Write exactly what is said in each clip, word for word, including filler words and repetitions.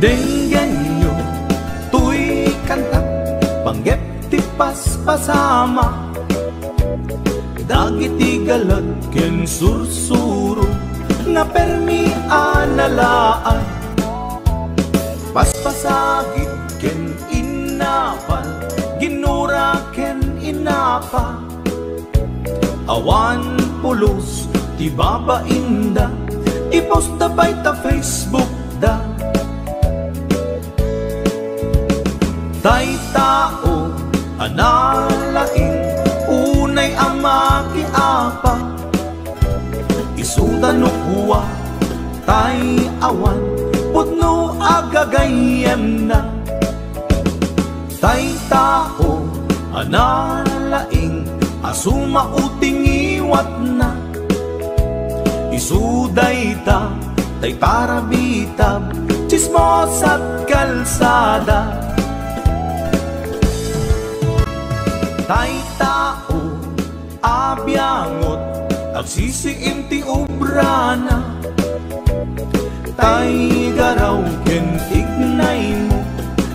Denggenyo toy kanta, panggep ti paspasama. Dagiti galat ken sursuro nga permi a nalaad. Paspasagid ken innapal, ginura ken innapa. Awan pulos ti babainda, i-post da pay ta Facebook da. Tay tao a nalaing, unay a makiapa, isuda no kua, tay awan pudno a gagayyemna. Tay tao a nalaing a sumao ti ngiwatna. Isu dayta tay parabitab, tsismosat kalsada. Tay tao a biangot, agsisiim ti obrana. Tay garaw ken tignaymo,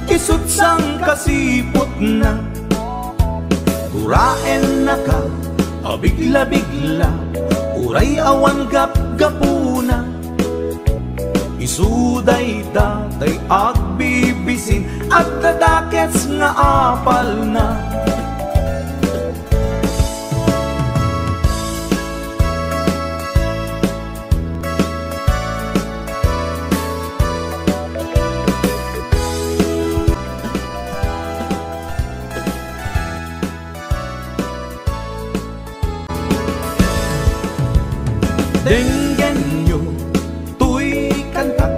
isut' sangkasiputna. Guraennaka a bigla-bigla, uray awan gapgapuna. Isu dayta tay agbibisin, agdadakes nga apalna. Denggenyo toy kanta,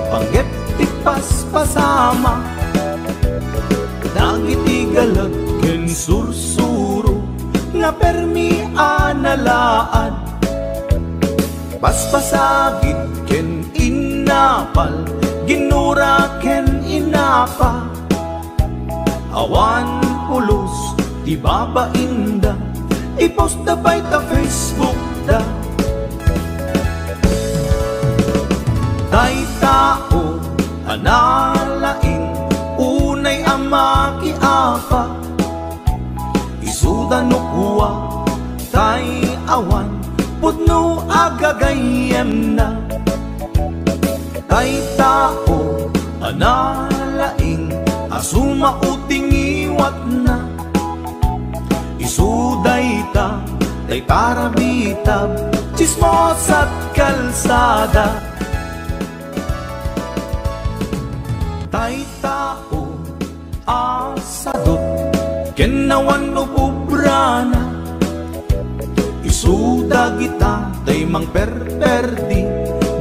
panggep ti paspasama. Dagiti galat ken sursuro nga permi a nalaad. Paspasagid ken innapal, ginura ken innapa. Awan pulos ti babainda, i-post da pay ta Facebook da. Tay tao a nalaing, unay a makiapa, isuda no kua, tay awan pudno a gagayyemna. Tay tao a nalaing a sumao ti ngiwatna. Isu dayta tay parabitab, tsismosat kalsada. Tay tao a sadut ken awan ububrana. Isu dagita tay mangperperdi,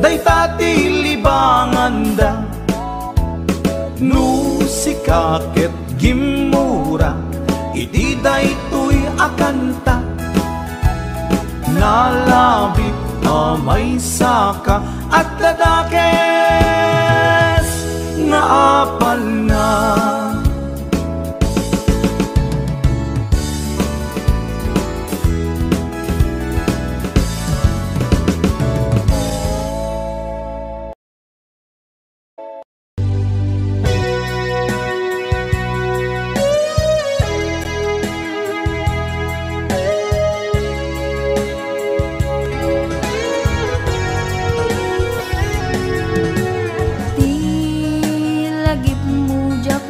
dayta ti libanganda. No sika ket gimmura iti daytoy a kanta, nalabit a maysaka, agdadakes nga apalna. Ti lagipmo diak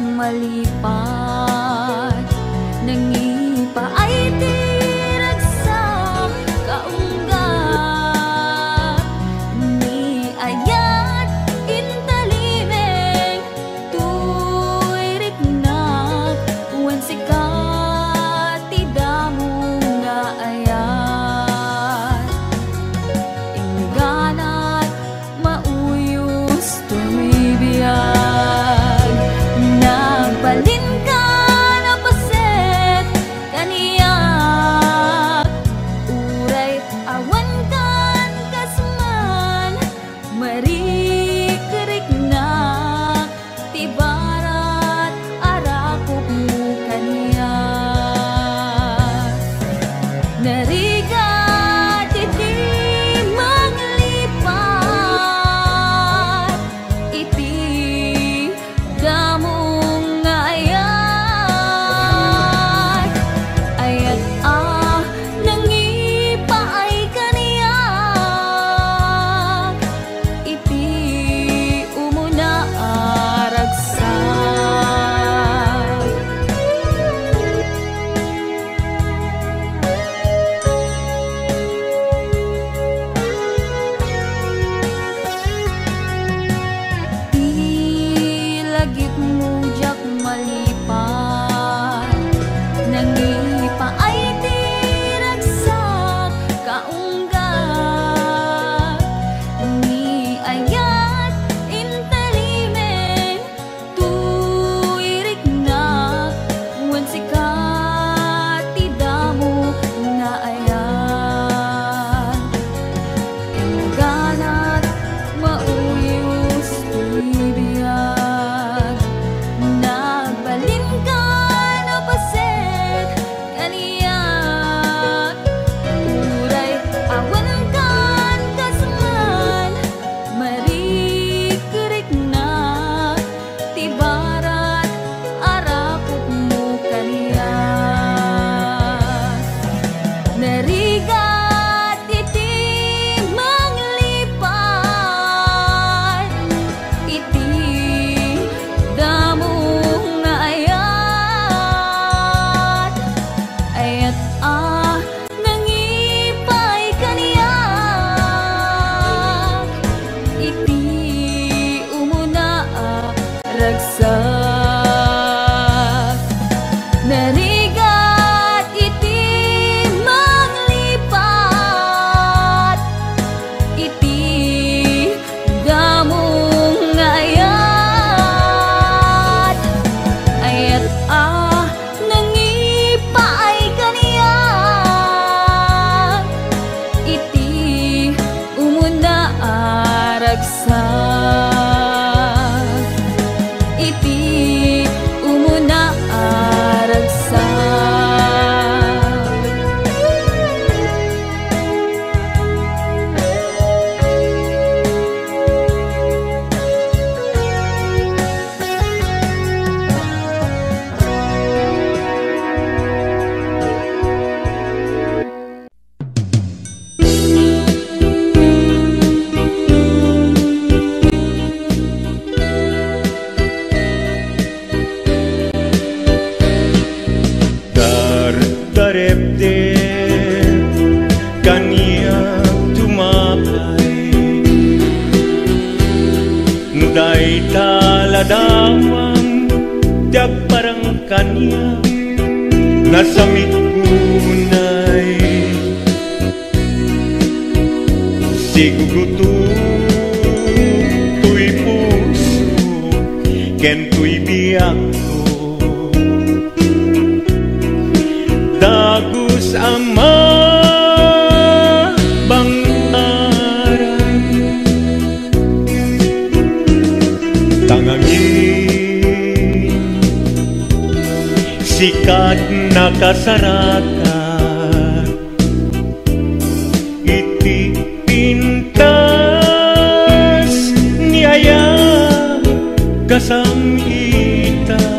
Narigat iti manglipat iti damo nga ayat. Ayat a nangipaay kaniak iti umuna a ragsak, iti umuna a ragsak. Dardarepdep kaniak tumapay. No dayta ladawang ti agparang kaniak, nasamit unay. Sigugutom toy puso ken toy biagko. Dagus a mabang-aran. Tangangin, sika ti nakasarakan iti pintas ni aya kasam-itan.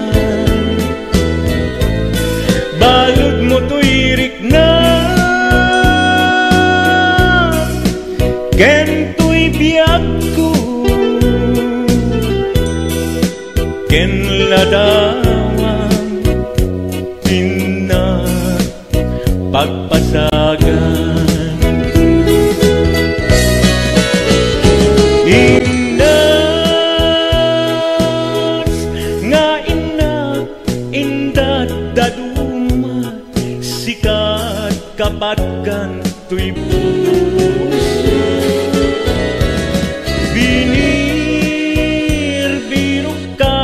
Baludmo toy rikna ken toy biagko ken ladawang innak pagpasagan. Innas nga innak indaddaduma, sika ti kapatgan toy puso. Binirbiroka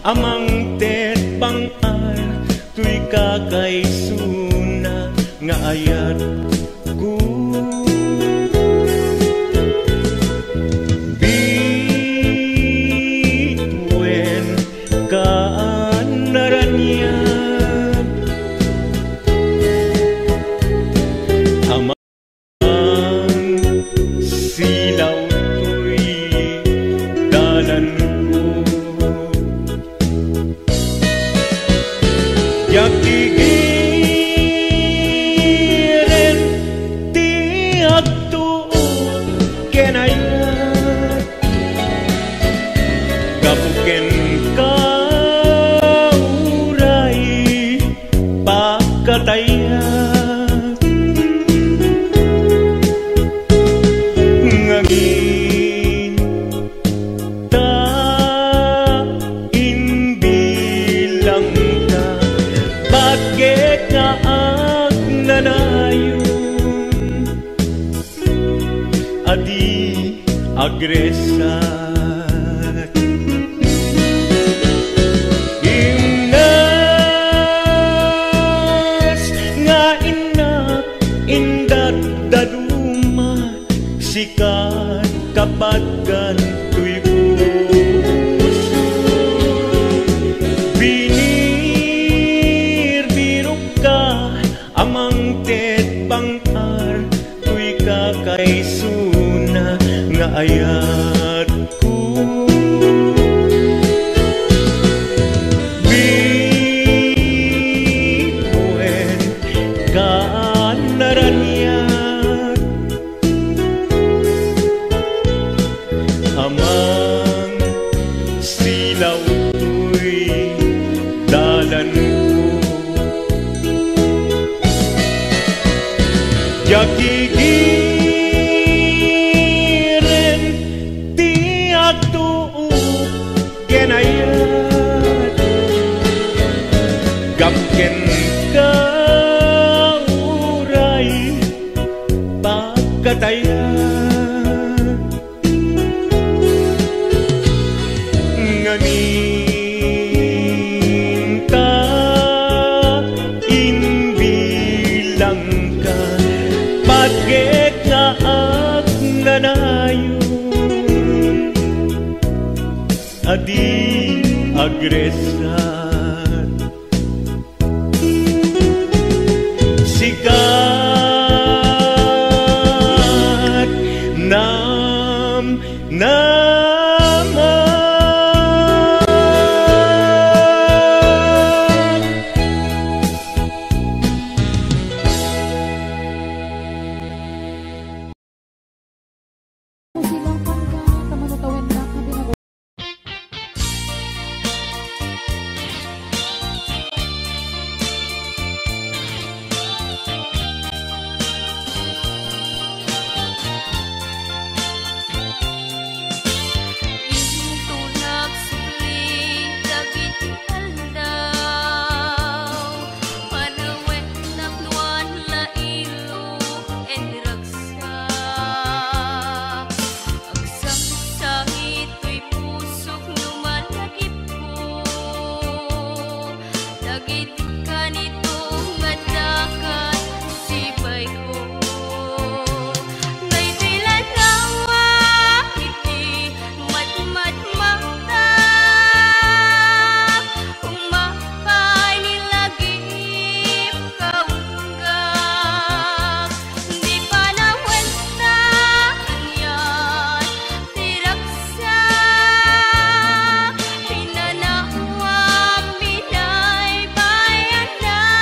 a mangted bang-ar toy kakaisuna nga ayatko. Bituen ka a naraniag. Aman silaw toy dalanko. Diak gigiren ti agtuo ken ayat. Gapu kenka, uray pakatayat. Ngamin ta imbilangka, patgek nga agnanayon. A di agresat. Innas nga innak indaddaduma, sika ti kapatgan toy puso. Binirbiroka a mangted bang-ar toy kakaisuna nga ayatko. Bituen ka a naraniag. Aman silaw toy dalanko. Diak gigiren ti agtuo ken ayat. Agkakemka uray pagkatayan. Ngamin ta imbilangka, patgek nga agnanayon a di agresat. Sikat nam naman. Intonak sipli dagiti aldaw, panawennak nuan la ilo en ragsak. Agsangsangit toy pusok no malagipko, dagiti kanito nga dakat sibayko. Daytoy la nawa iti matmatmata, umapay ni lagip kaungga. Di panawen ta kanian ti ragsak, pinanawam binaybayanak.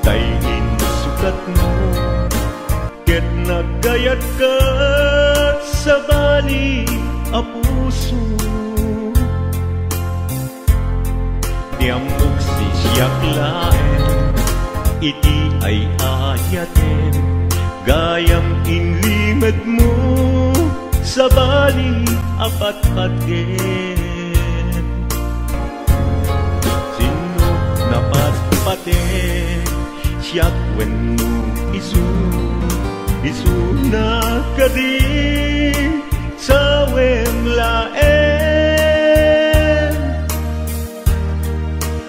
tay insukatmo, ket nagkayatkat sabali a puso. Ti ammok, siak laeng iti ay-ayatem, gayam inlimedmo sabali a patpatgem. Sinno napatpateg, siak wenno isu? Isuna kadi sawem laeng.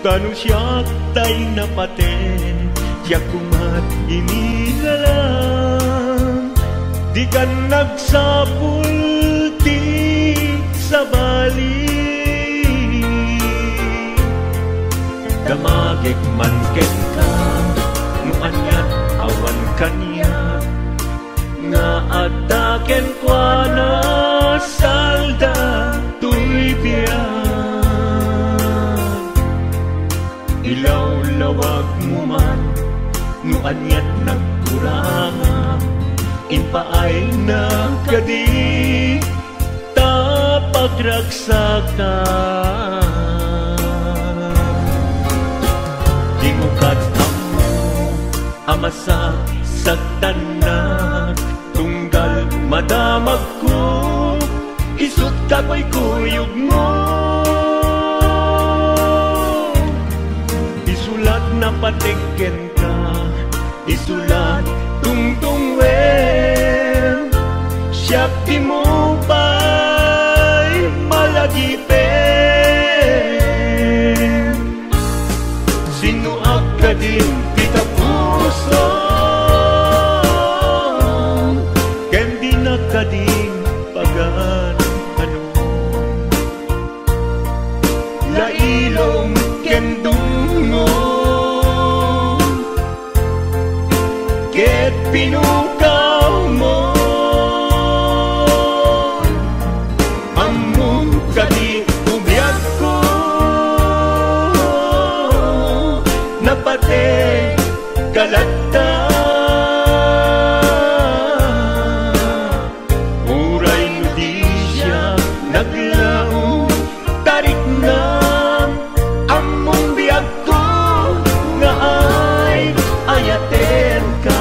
Ta no siak tay napateg, siak koma ti inilalang. Dikan agsapul ti sabali. Damagek man kenka no aniat awan kaniak, nga adda kenkuana salda toy biag. Ilawlawagmo man no aniat nagkurangak, impaayna kadi ta pagragsakak. Dimo ket ammo a masaksaktanak, tunggal madamagko, isut' kakuykuyogmo. Isu la napateg kenka, isu la tungtungwem, siak dimo pay malagipen. Sinnoak kadin ti tapusom, ken dinak kadin pagan-anom. Lailom ken dumngom ket pinukawmo. Ammom kadi ti biagko, napateg ka latta. Uray no di siak naglaom, tariknam, ammom biagko nga ay-ayatenka.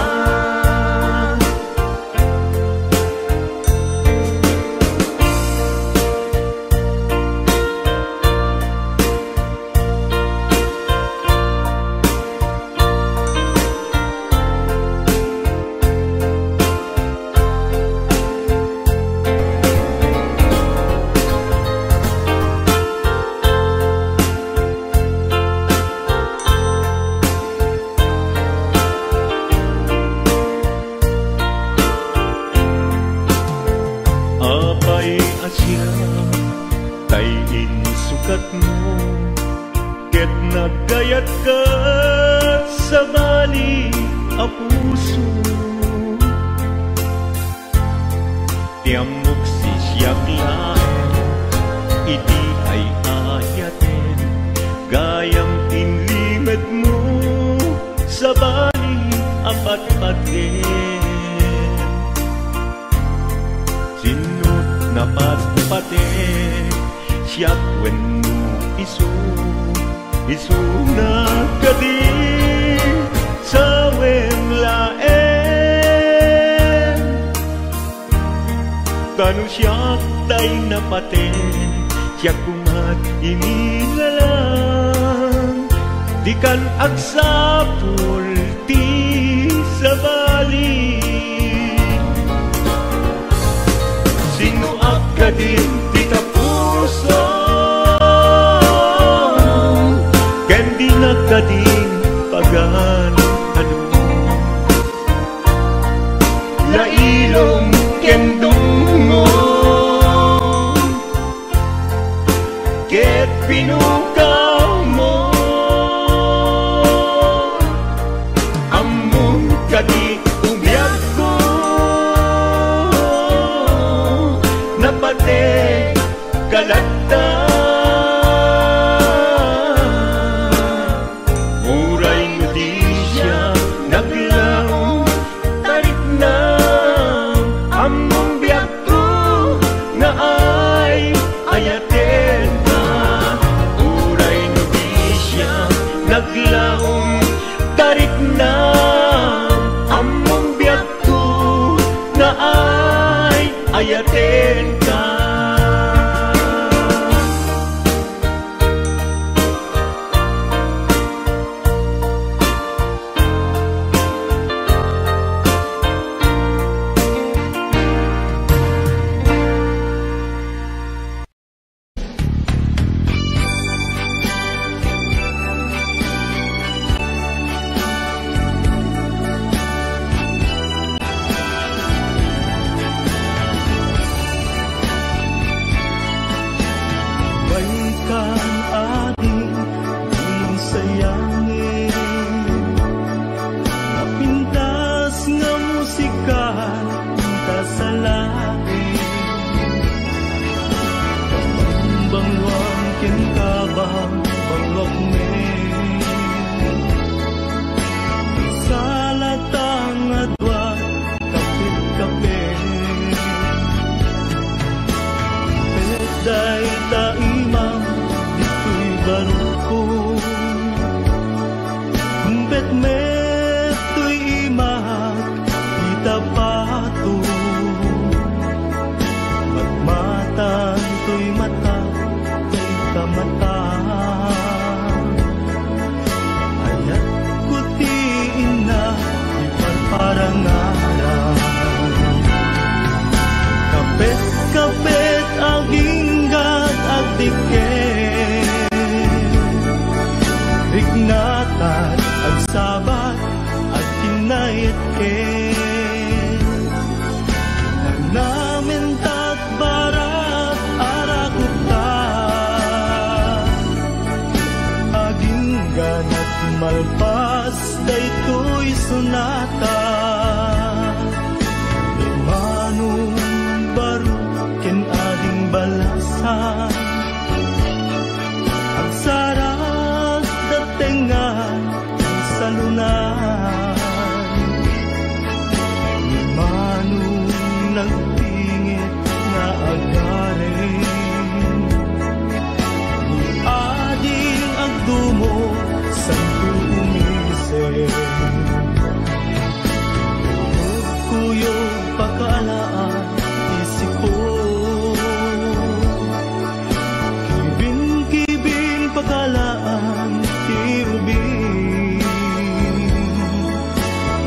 Apay a siak tay insukatmo, ket nagkayatkat sabali a puso. Ti ammok, siak laeng iti ay-ayatem, gayam inlimedmo sabali a patpatgem. Sinno napatpateg, siak wenno isu? Isuna kadi sawem laeng. Ta no siak tay napateg, siak koma ti inilalang. Dikan agsapul ti sabali. Sinnoak kadin ti tapusom, ken dinak kadin pagan-anom. Lailom ken dumngom ket pinukawmo. Ammom kadi ti biagko, napateg ka latta. Uray no di Aglaom, tarikna, ammom biagko nga ay-ayatenka. Baikan adi, dinsayangin, napintas nga musika, inta sa langit. Bangluang ken kabang, bangluak men. Salata nga dua, kapit-kapit. Petday ta imam, ditoy barukko. Petmet toy imak, ita pato. Matmatan toy mata, ita mata. Ayatko ti inna, iparparangaran. Kapet-kapet aginggat agdiket. Riknatat agsabat agkinnaetket. Nagnamintat barat arakupta. Agingganat malpas daytoy sonata. Ni Manong Barok ken Ading Balasan. Agsaragda tengnga ti salonan. Ni Manong nagpingit nga agaring. Ni Ading agdumo, santo umising. Kuyog-kuyog pakaalaan ti sipon. Kibing-kibing pakaalaan ti ubing.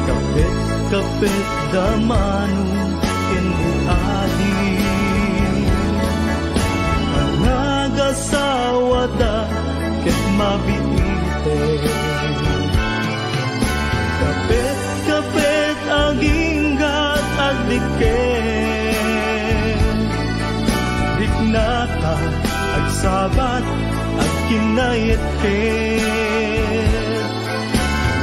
Kapet-kapet da Manong ken ni Adi. Panagasawa da ket mabiiten. Kapet-kapet aginggat agdiket. Riknatat agsabat agkinnaetket.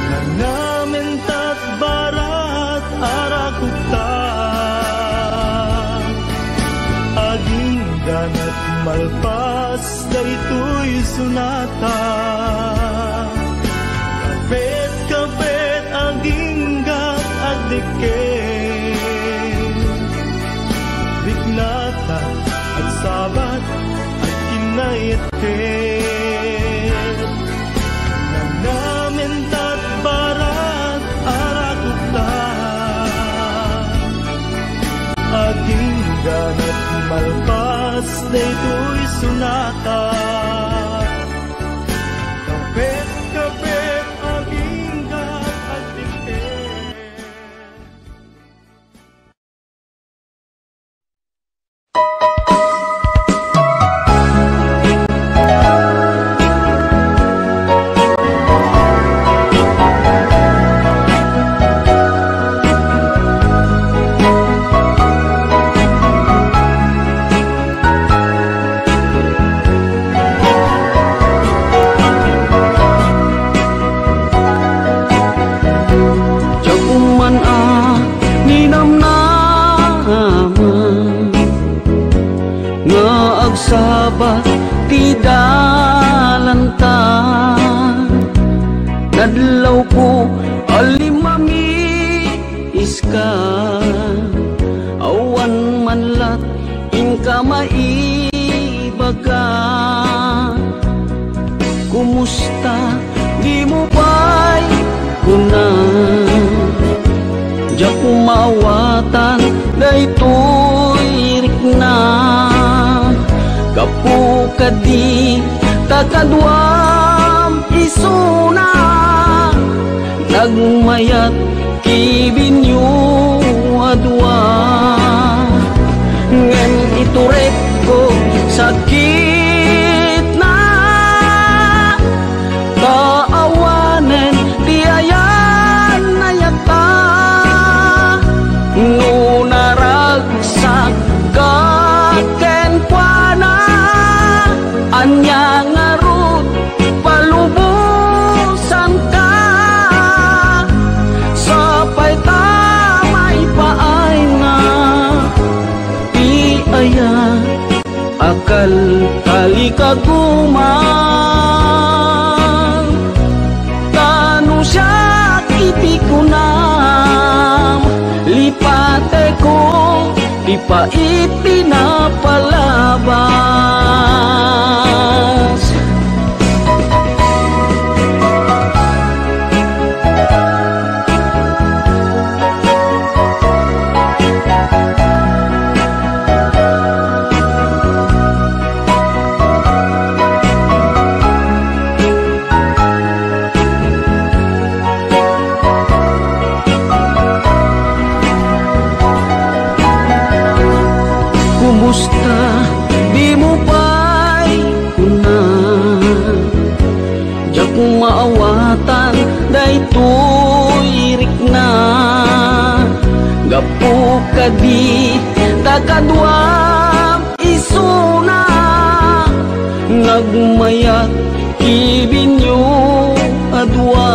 Nagnamintat barat arakupta. Agingganat malpas daytoy sonata. Kapet-kapet aginggat agdiket. Riknatat agsabat agkinnaetket. Nagnamintat barat arakupta. Agingganat malpas daytoy sonata. Kapet-kapet aginggat agdiket. Diak man a ninamnama nga agsaba ti dalanta. Nadlawko a limmami iska, awan man lat inka maibaga. Kumusta Dimo pay kuna, diak maawatan daytoy rikna. Gapu kadi ta kaduam isuna, nagmayat kibinyo a dua. Ngem iturek ko sakitna, ta awanen ti ayan-ayatta. No naragsak ka kenkuana, ania ngarud palubosanka? Sapay ta maipaayna ti aya a kalkalikaguman. Ta no siak iti kunam, lipatekon ti pait ti napalabas. Kumusta? Dimo pay kuna. Diak maawatan daytoy rikna. Gapu kadi ta kaduam isuna, nagmayat kibinyo a dua.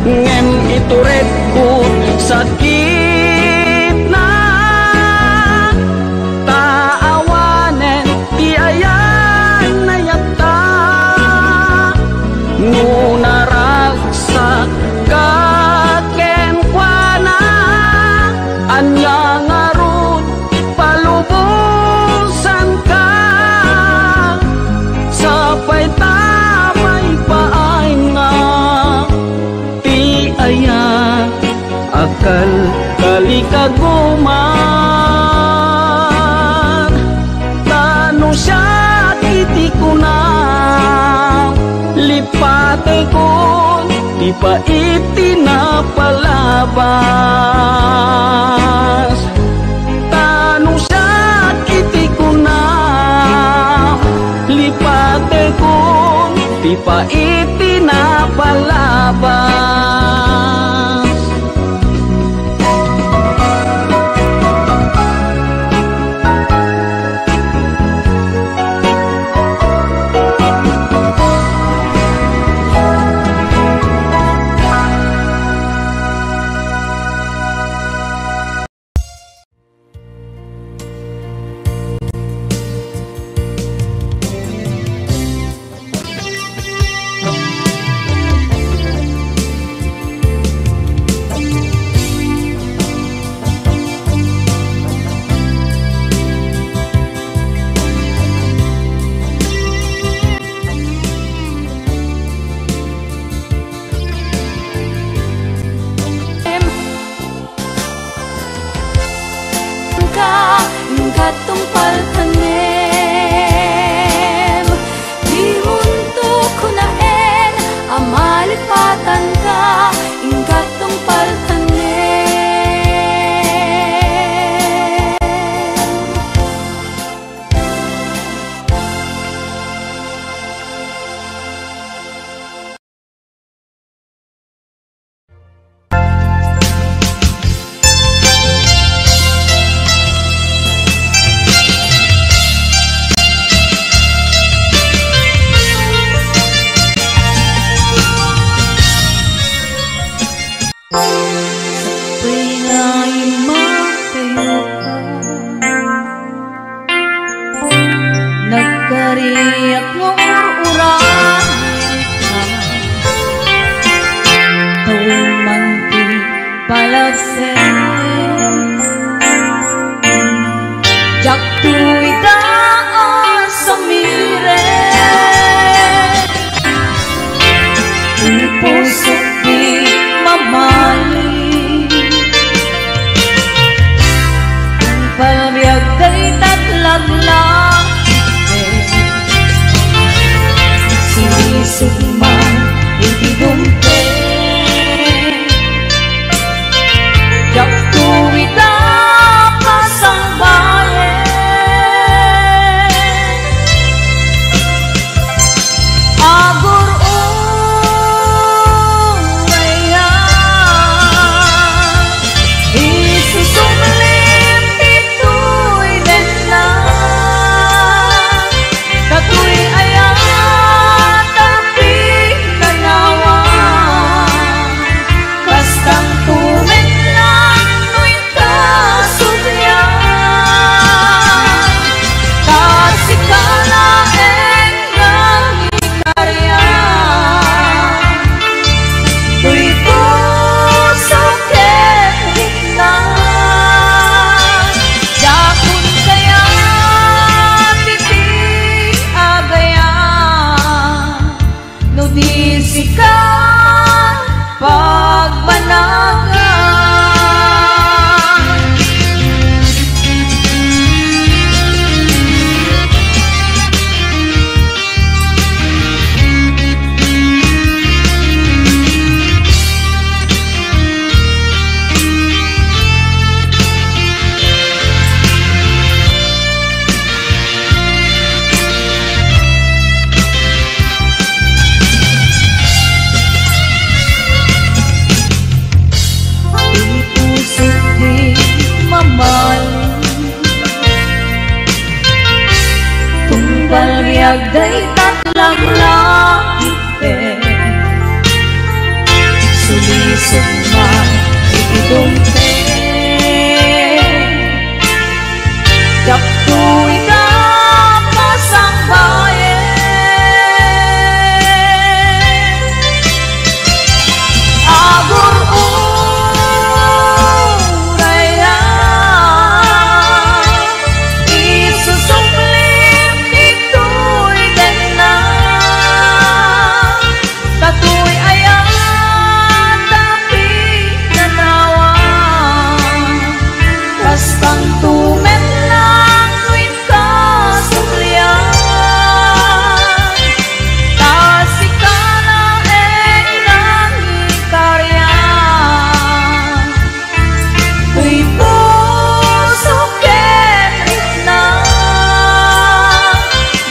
Ngem iturek ko sakitna, ta awanen ti ayan-ayatta. No naragsak ka kenkuana, ania ngarud palubosanka? Sapay ta maipaayna ti aya a kalkalikaguman. Ta no siak iti kunam, lipatekon ti pait ti napalabas. Ta no siak iti kunam, lipatekon ti pait ti napalabas. Isika pagbanagan. Pusok di mamali. Tunggal biag dayta laglagip. Sulisog man iti dungpek. Daktoy ta pasangbayen. Agur-urayna, isusublim ditoy denna. Katoy aya ta pinanawan, kastanto met lang no inkasublian. Ta sika laeng nangikarian. Toy puso ken itna,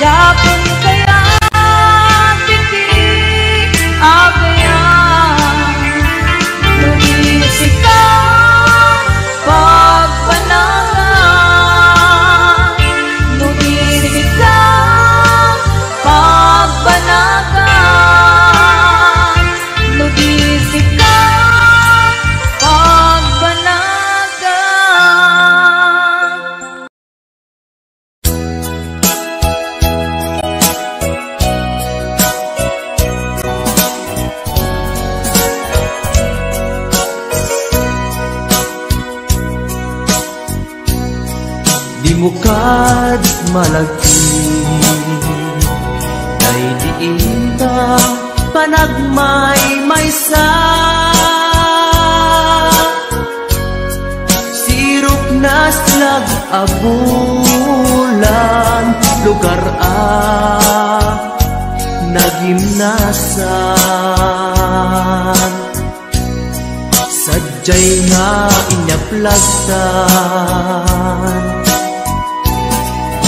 gapu kayat iti agayam. No di sika pagbanagan, no di sika pagbanagan, no di sika pagbanagan. Dimo kad malagip, daydi inta panagmaymaysa. Sirok naslag a bulan, lugar a nagimnasan. Sadiay nga inyaplag tan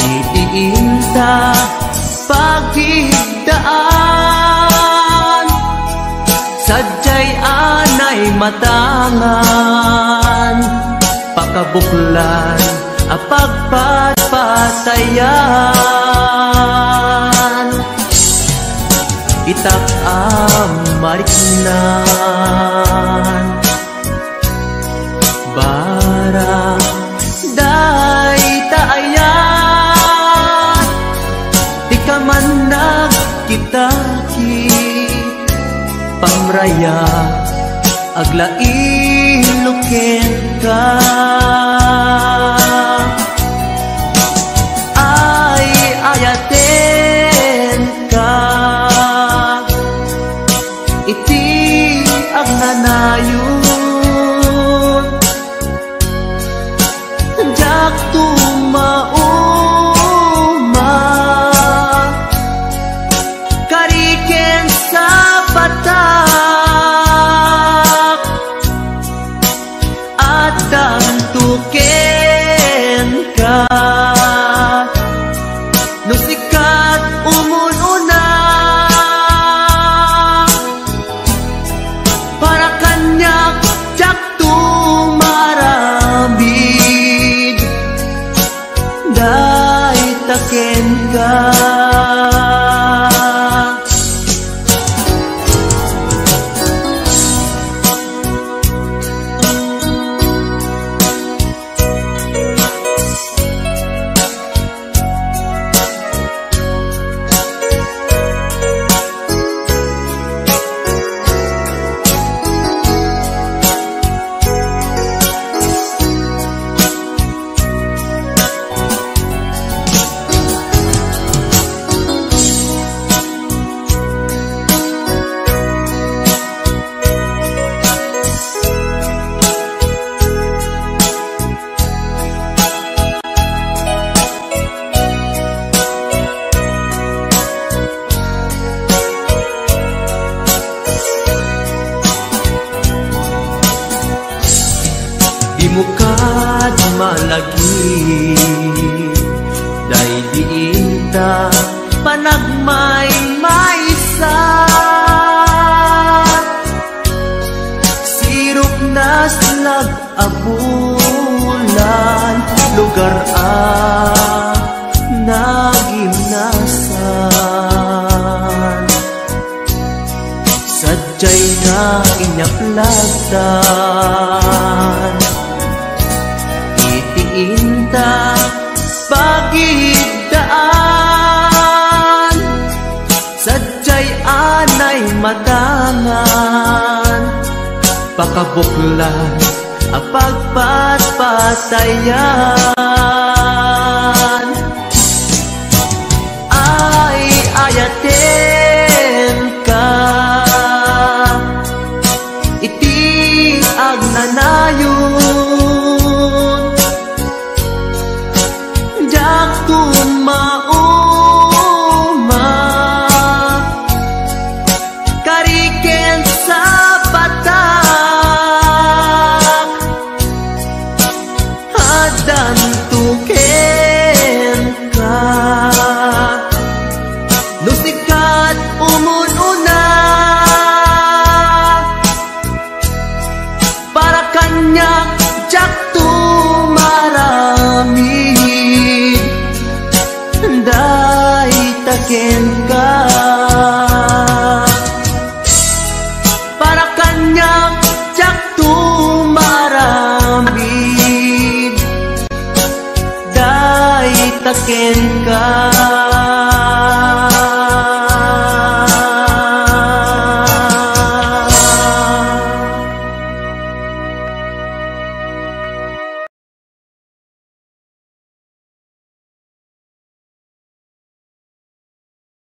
iti inta pagigdaan. Sadiay a naimatangan, pakabuklan a pagpatpatayan. Itak a mariknan, barang dayta aya ti kaman nagkitakit, pamraya aglailo kenka. Ay, ayatenka iti agnanayon. Diak tumauma, kari ken sapatak, addanto kenka. No sika't umun-una, para kaniak Mukad malagip, daydi inta panagmaymaysa. Sirok na slag a bulan, lugar a nagimnasan. Sadiay nga inyaplag tan iti inta pagidaan. Sadiay anay matangan, pakabuklan a pagpatpatayan. Ay, ayatenka iti agnanayon. Diak tumauma, kari ken sapatak, addanto kenka. No sika ti umun-una, para kaniak diakto maaramid, dayta kenka. Para kaniak diakto maaramid, dayta kenka.